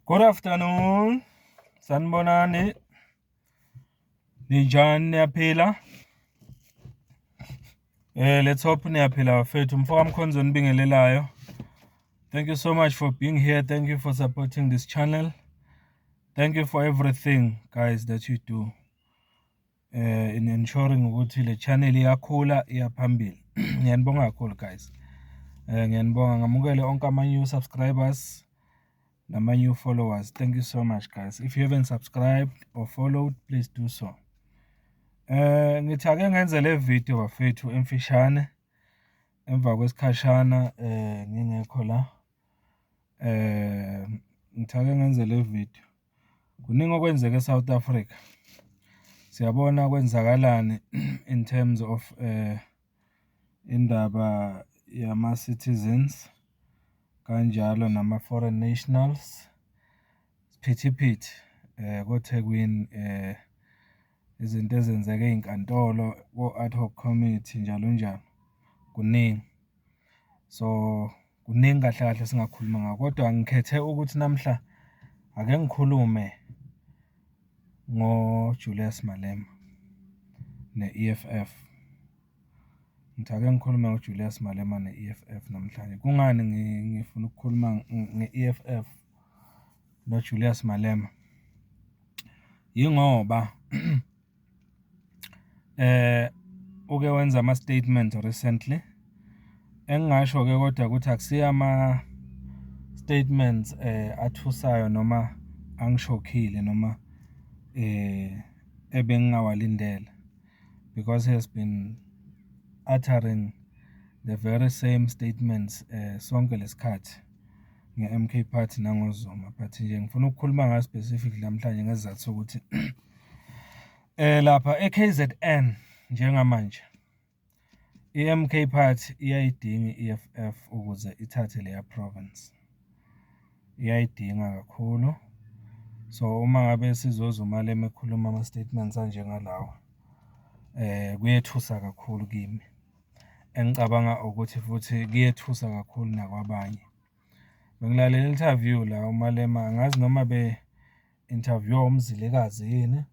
Good afternoon. Sanibonani. Ninjani, niyaphila? Let's hope niyaphila bafethu. Mfoka Mkhonzo onibingelelayo. Thank you so much for being here. Thank you for supporting this channel. Thank you for everything, guys, that you do in ensuring ukuthi le channel iyakhula, iya phambili. Ngiyanibonga kakhulu, guys. Ngiyanibonga, ngamukele onke ama new subscribers nama new followers. Thank you so much, guys. If you haven't subscribed or followed, please do so. Ngithi ake ngenze le video, bafethu, emfishane emva kwesikhashana ngingekho la. Ngithi ake ngenze le video. Kuningi okwenzeka e-South Africa. Siyabona kwenzakalani in terms of indaba yama-citizens kanjalo nama-foreign nationals. Isiphithiphithi koThekwini, izinto ezenzeka ey'nkantolo, ko-ad hoc committee, njalo njalo, kuningi. So, kuningi kahle kahle esingakhuluma ngakho, kodwa ngikhethe ukuthi namhla ake ngikhulume ngo-Julius Malema ne-EFF. Ngithi ake ngikhulume ngoJulius Malema ne-EFF namhlanje. Kungani ngifuna ukukhuluma nge-EFF noJulius Malema? Yingoba uke wenza ama-statement recently, engingasho-ke kodwa ukuthi akusiyo ama-statements athusayo noma angishokhile noma ebengingawalindele, because he has been uttering the very same statements sonke lesikhathi nge-M_K Party nangoZuma. But nje ngifuna ukukhuluma ngayo specifically namhlanje ngesizathu sokuthi lapha e-K_Z_N njengamanje i-M_K Party iyayidinga i-E_F_F ukuze ithathe leya province, iyayidinga kakhulu. So, uma ngabe sizozwa uMalema ekhuluma ama-statements anjengalawa, kuyethusa kakhulu kimi. Engicabanga ukuthi futhi kuyethusa kakhulu nakwabanye. Bengilalele i-interview la uMalema, angazi noma be-interview-wa uMzilikazi yini.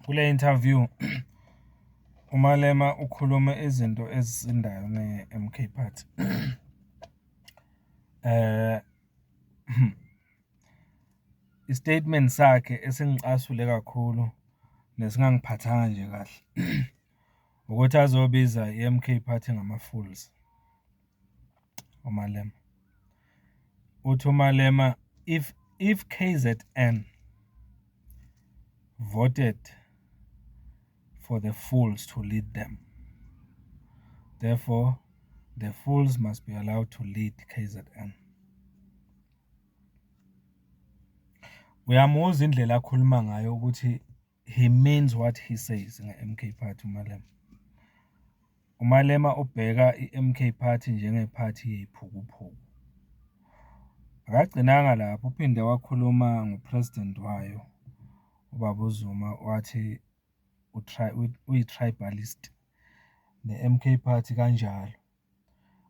Kule interview uMalema ukhulume izinto ezisindayo nge-M_K Party. I-statement sakhe esingicasule kakhulu nesingangiphathanga nje kahle, ukuthi azobiza i-M_K Party ngama-fools uMalema. Uthi uMalema, if K_Z_N voted for the fools to lead them, therefore the fools must be allowed to lead K_Z_N. Uyamuzwa indlela akhuluma ngayo ukuthi he means what he says nge-M_K Party uMalema. UMalema ubheka i-M_K Party njengephathi yeyiphukuphuku. Akagcinanga lapho, uphinde wakhuluma ngo-president wayo, ubaba uZuma, wathi uyi-tribalist, ne-M_K Party kanjalo.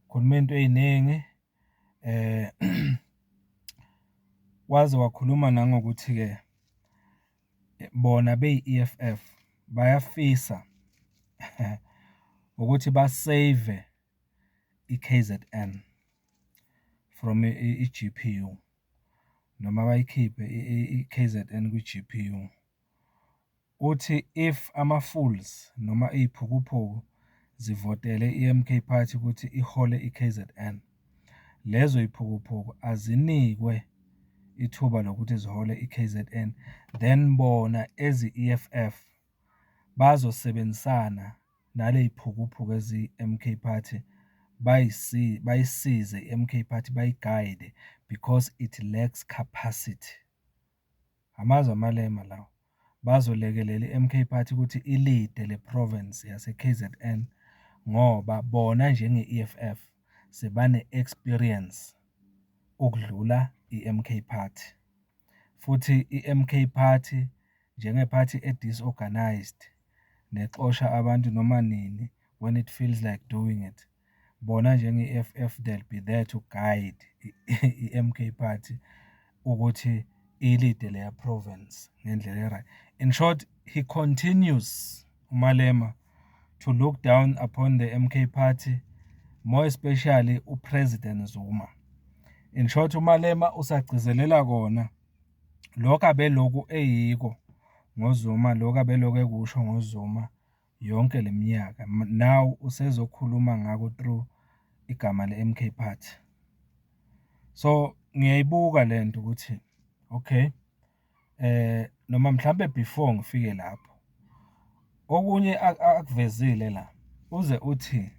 Ukhulume iy'nto ey'ningi, waze wakhuluma nangokuthi-ke bona beyi-E_F_F bayafisa ukuthi ba-save-e i-K_Z_N from i-G_P_U, noma bayikhiphe i-K_Z_N kwi-G_P_U. Uthi if ama-fools noma iy'phukuphuku zivotele i-M_K Party ukuthi ihole i-K_Z_N, lezo y'phukuphuku azinikwe ithuba lokuthi zihole i-K_Z_N, then bona as i-E_F_F bazosebenzisana naley'phukuphuku eziyi-M_K Party, bayisize i-M_K Party, bayi-guide-e because it lacks capacity. Amazwi aMalema lawa. Bazolekelela i-M_K Party ukuthi i-lead-e le province yase-K_Z_N ngoba bona njenge-E_F_F sebane-experience ukudlula i-M_K Party. Futhi i-M_K Party, njengephathi e-disorganised, nexosha abantu noma nini when it feels like doing it. Bona njenge-E_F_F they'll be there to guide i-M_K Party ukuthi iyi-lead-e leya province ngendlela e-right. In short, he continues, uMalema, to look down upon the M_K Party, more especially u-President Zuma. In short, uMalema usagcizelela kona lokhu abeloku eyiko ngoZuma, lokhu abeloku ekusho ngoZuma yonke le minyaka. Now, usezokhuluma ngako through igama le-M_K Party. So, ngiyayibuka lento ukuthi okay, noma mhlampe before ngifike lapho, okunye akuvezile la, uze uthi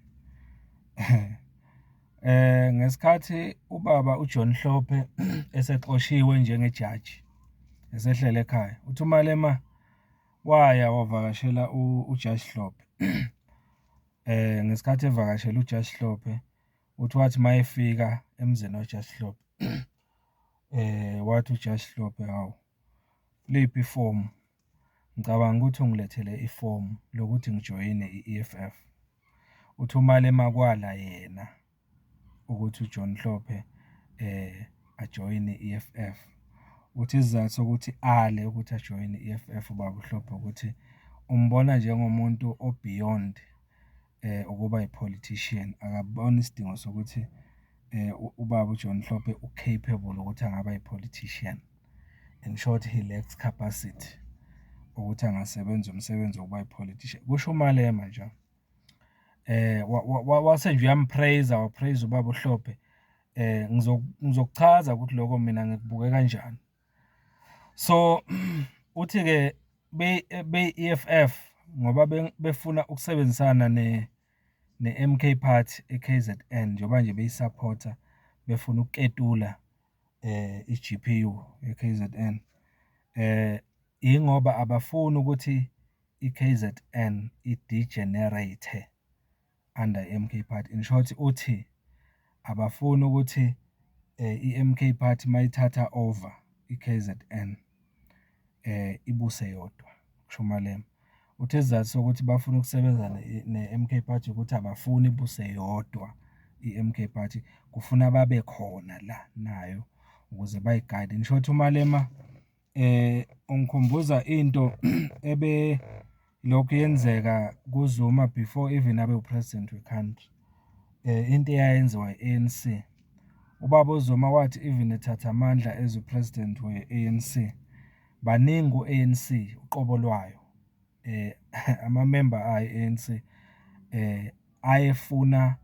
ngesikhathi ubaba uJohn Hlophe esexoshiwe njengejaji, esehleli ekhaya, uthi uMalema waya wavakashela uJaji Hlophe. Ngesikhathi evakashele uJaji Hlophe, uthi wathi uma efika emzini waJaji Hlophe, wathi uJaji Hlophe, hawu, liphi ifomu? Ngicabanga ukuthi ungilethele ifomu lokuthi ngijoyine i-E_F_F. Uthi uMalema kwala yena ukuthi uJohn Hlophe ajoyine i-E_F_F. Uthi isizathu sokuthi ale ukuthi ajoyine i-E_F_F ubaba uHlophe ukuthi, umbona njengomuntu o-beyond ukuba i-politician, akaboni isidingo sokuthi ubaba uJohn Hlophe u-capable ukuthi angaba i-politician. In short, he lacks capacity ukuthi angasebenza umsebenzi wokuba i-politician, kusho uMalema njalo. Wase nje uyam-praise-a, wa-praise-a ubaba uHlophe. Ngizokuchaza ukuthi lokho mina ngikubuke kanjani. So, uthi-ke beyi-E_F_F ngoba befuna ukusebenzisana ne-M_K Party e-K_Z_N, njengoba nje beyisaphotha, befuna ukuketula i-G_P_U e-K_Z_N. Yingoba abafuni ukuthi i-K_Z_N i-degenerate-e under i-M_K Party. In short, uthi abafuni ukuthi i-M_K Party uma ithatha over i-K_Z_N ibuse yodwa, kusho uMalema. Uthi isizathu sokuthi bafuna ukusebenza ne-M_K Party ukuthi abafuni ibuse yodwa i-M_K Party, kufuna babe khona la nayo ukuze bayigade. In short, uMalema ungikhumbuza into ebelokhu yenzeka kuZuma before even abe u-president we-country, into eyayenziwa i-A_N_C. Ubaba uZuma wathi even ethatha amandla as u-president we-A_N_C, baningi ku-A_N_C uqobo lwayo, amamemba ayo i-A_N_C ayefuna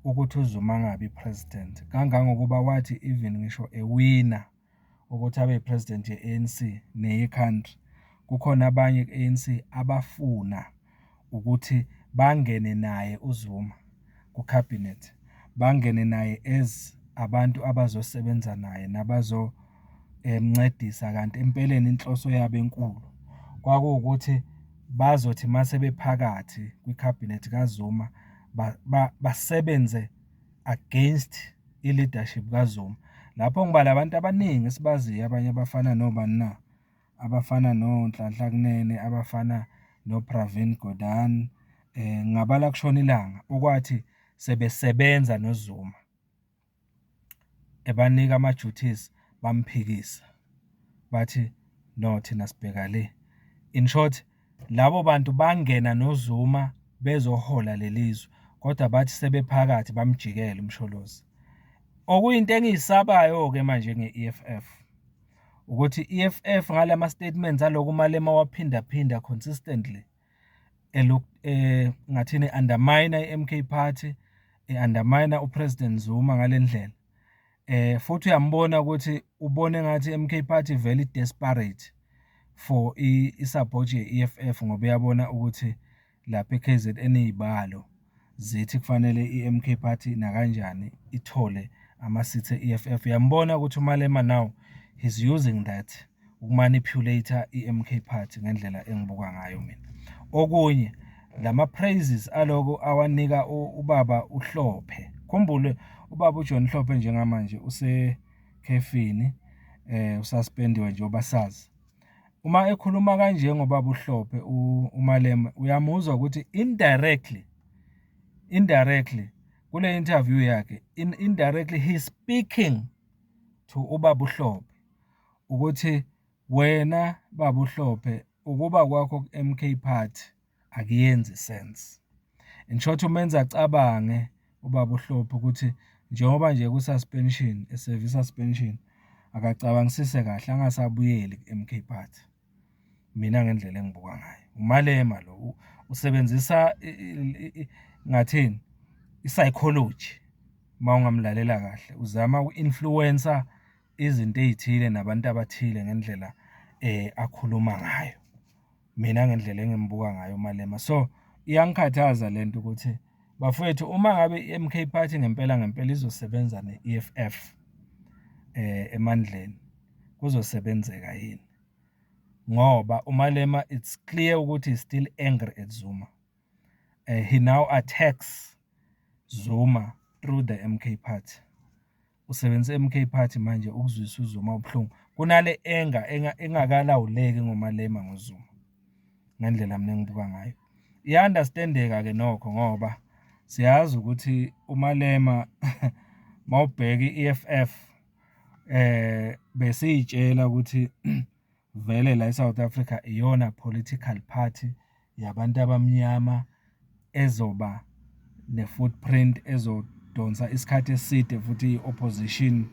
ukuthi uZuma angabi i-president. Kangangokuba wathi even ngisho ewina ukuthi abe i-president ye-A_N_C neye-country, kukhona abanye ku-A_N_C abafuna ukuthi bangene naye uZuma kukhabhinethi, bangene naye as abantu abazosebenza naye mncedisa. Kanti empeleni inhloso yabo enkulu kwakuwukuthi bazothi uma sebephakathi kwikhabhinethi kaZuma basebenze against i-leadership kaZuma. Lapho ngibala abantu abaningi esibaziyo abanye abafana nobani na? Abafana noNhlanhla Kunene, abafana no-Pravin Gordhan, ngingabala kushone ilanga, okwathi sebesebenza noZuma, ebanika ama-duties, bamphikisa, bathi, no, thina sibheka le. In short, labo bantu bangena noZuma bezohola lelizwe, kodwa bathi sebephakathi bamjikela uMsholozi. Okuyinto engiyisabayo-ke manje nge-E_F_F, ukuthi i-E_F_F ngalama-statements aloku uMalema ewaphindaphinda consistently, ngingathini, e-undermine-a i-M_K Party, e-undermine-a u-President Zuma ngale ndlela. Futhi uyambona ukuthi ubona engathi i-M_K Party vele i-desperate for i-support ye-E_F_F ngoba uyabona ukuthi lapha e-K_Z_N iy'balo zithi kufanele i-M_K Party nakanjani ithole ama-seats e-E_F_F. Uyambona ukuthi uMalema now, he's using that uku-manipulate-a i-M_K Party ngendlela engibuka ngayo mina. Okunye, lama-praises aloko awanika ubaba uHlophe, khumbule ubaba uJohn Hlophe njengamanje usekhefini, usaspendiwe njengoba sazi. Uma ekhuluma kanje ngobaba uHlophe uMalema, uyamuzwa ukuthi indirectly, indirectly Kule interview yakhe, indirectly he's speaking to ubaba uHlophe ukuthi, wena baba uHlophe, ukuba kwakho ku-M_K Party akuyenzi i-sense. In short, umenza acabange ubaba uHlophe ukuthi njengoba nje eku-suspension, eseva i-suspension, akacabangisise kahle angasabuyeli ku-M_K Party, mina ngendlela engibuka ngayo. UMalema lo, usebenzisa ngingathini, i-psychology uma ungamlalela kahle, uzama uku-influence-a izinto ey'thile nabantu abathile ngendlela akhuluma ngayo, mina ngendlela engimbuka ngayo uMalema. So, iyangikhathaza lento ukuthi bafowethu, uma ngabe i-M_K Party ngempela ngempela izosebenza ne-E_F_F emandleni, kuzosebenzeka yini? Ngoba uMalema it's clear ukuthi he's still angry at Zuma. He now attacks Zuma through the M_K Party. Usebenzisa i-M_K Party manje ukuzwisa uZuma ubuhlungu. Kunale anger engakalawuleki ngoMalema ngoZuma, ngendlela mina engibuka ngayo. Iya-understand-eka-ke nokho ngoba siyazi ukuthi uMalema uma ubheka i-E_F_F besiy'tshela ukuthi vele la e-South Africa iyona political party yabantu abamnyama ezoba ne-footprint, ezodonsa isikhathi eside futhi iyi-opposition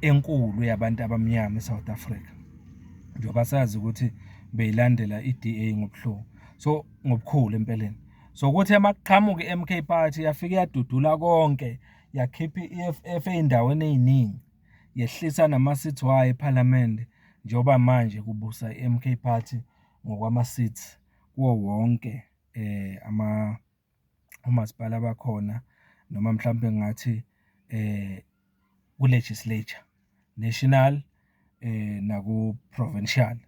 enkulu yabantu abamnyama e-South Africa, njengoba sazi ukuthi beyilandela i-D_A ngobuhlobo, so, ngobukhulu empeleni. So, kuthe uma kuqhamuka i-M_K Party, yafike yadudula konke, yakhipha i-E_F_F ey'ndaweni ey'ningi, yehlisa nama-seats wayo ephalamende, njengoba manje kubusa i-M_K Party ngokwama-seats kuwo wonke omasipala abakhona, noma mhlampe ngingathi ku-legislature, national naku-provincial,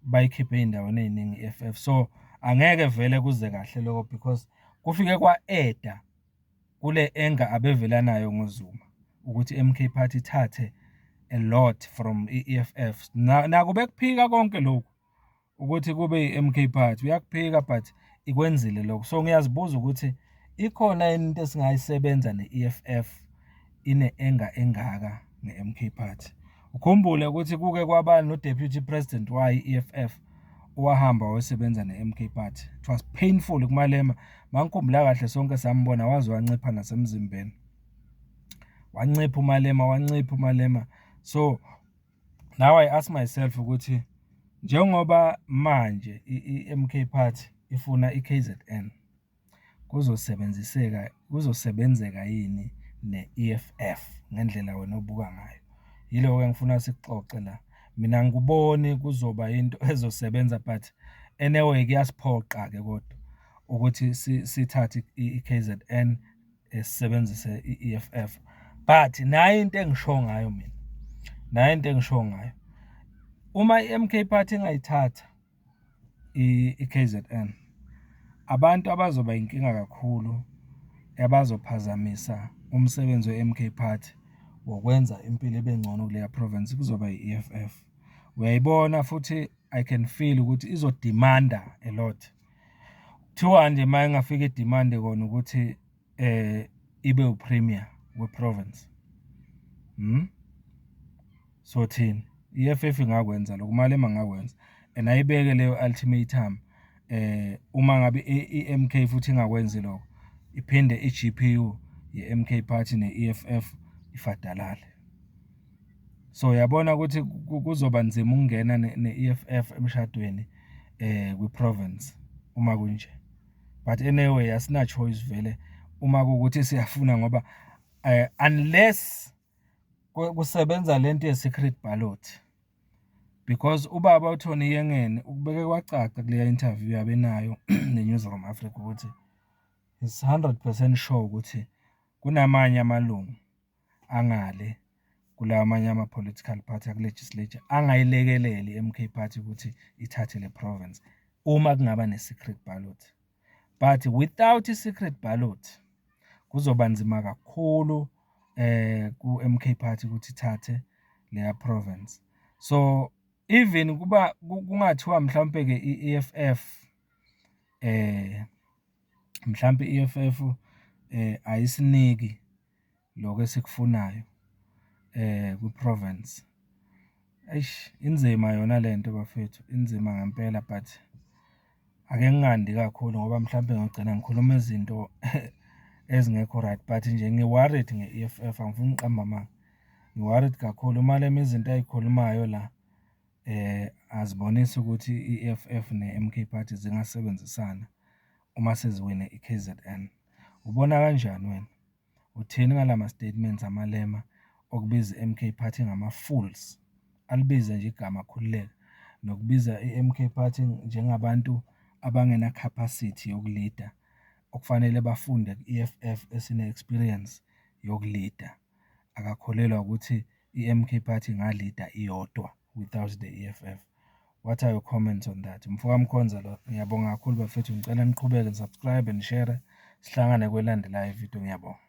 bayikhiphe ey'ndaweni ey'ningi i-E_F_F. So, angeke vele kuze kahle lokho because kufike kwa-add-a kule anger abevele anayo ngoZuma, ukuthi i-M_K Party ithathe a lot from i-E_F_F. Nakuba ekuphika konke lokhu ukuthi kube i-M_K Party, uyakuphika but ikwenzile lokho. So, ngiyazibuza ukuthi ikhona yini into esingayisebenza ne-E_F_F ine-anger engaka nge-M_K Party? Ukhumbule ukuthi kuke kwaba no-deputy president wayo i-E_F_F owahamba wayosebenza ne-M_K Party. It was painful kuMalema. Uma ngikhumbula kahle sonke sambona waze wancipha nasemzimbeni. Wancipha uMalema, wancipha uMalema. So, now I ask myself ukuthi njengoba manje i-M_K Party ifuna i-K_Z_N, kuzosebenziseka, kuzosebenzeka yini ne-E_F_F ngendlela wena obuka ngayo? Yiloko engifuna sikuxoxe la. Mina angikuboni kuzoba into ezosebenza but anyway, kuyasiphoqa-ke kodwa ukuthi sithathe i-K_Z_N sisebenzise i-E_F_F. But nayi into engisho ngayo mina, nayi into engisho ngayo, uma i-M_K Party ingayithatha i-K_Z_N, abantu abazoba inkinga kakhulu abazophazamisa umsebenzi we-M_K Party wokwenza impilo ibe ngcono kuleya province kuzoba i-E_F_F. Uyayibona futhi I can feel ukuthi izo-demand-a a lot. Kuthiwa nje uma ingafika i-demand-e kona ukuthi ibe u-premier we-province, Sothini? I-E_F_F ingakwenza lokho, uMalema angakwenza and ayibeke leyo ultimatum uma ngabe i-M_K futhi ingakwenzi lokho, iphinde i-G_P_U ye-M_K Party ne-E_F_F ifadalale. So, uyabona ukuthi kuzoba nzima ukungena ne-E_F_F emshadweni kwi-province uma kunje. But anyway, asina-choice vele uma kuwukuthi siyafuna ngoba unless kusebenza lento ye-secret ballot, because ubaba uTony Yengeni ukubeke kwacaca kuleya interview abenayo ne-Newzroom Afrika ukuthi he's 100% sure ukuthi kunamanye amalungu angale kulawa amanye ama-political party aku-legislature angayilekelela i-M_K Party ukuthi ithathe le province uma kungaba ne-secret ballot. But without i-secret ballot, kuzoba nzima kakhulu ku-M_K Party ukuthi ithathe leya province. So, even kuba kungathiwa mhlawumpe-ke i-E_F_F mhlampe i-E_F_F Ayisiniki lokhu esikufunayo kwi-province. Eish, inzima yona lento bafethu, inzima ngempela but ake ngingandi kakhulu ngoba mhlampe ngiyogcina ngikhuluma izinto ezingekho right. But nje ngi-worried nge-EFF, angifuni ukuqamba amanga, ngi-worried kakhulu. UMalema izinto ayikhulumayo la azibonisi ukuthi i-EFF ne-MK Party zingasebenzisana uma seziwine i-KZN. Ubona kanjani wena? Uthini ngalama-statements aMalema okubiza i-MK Party ngama-fools, alibize nje igama akhululeke, nokubiza i-MK Party njengabantu abangena-capacity yokulida, okufanele bafunde ku-EFF esine-experience yokulida. Akakholelwa ukuthi i-MK Party ingalida iyodwa without the EFF. What are your comments on that? Umfoka Mkhonza lo, ngiyabonga kakhulu bafethu, ngicela niqhubeke ni-subscribe-e, nishere, sihlangane kwelandelayo ividiyo, ngiyabonga.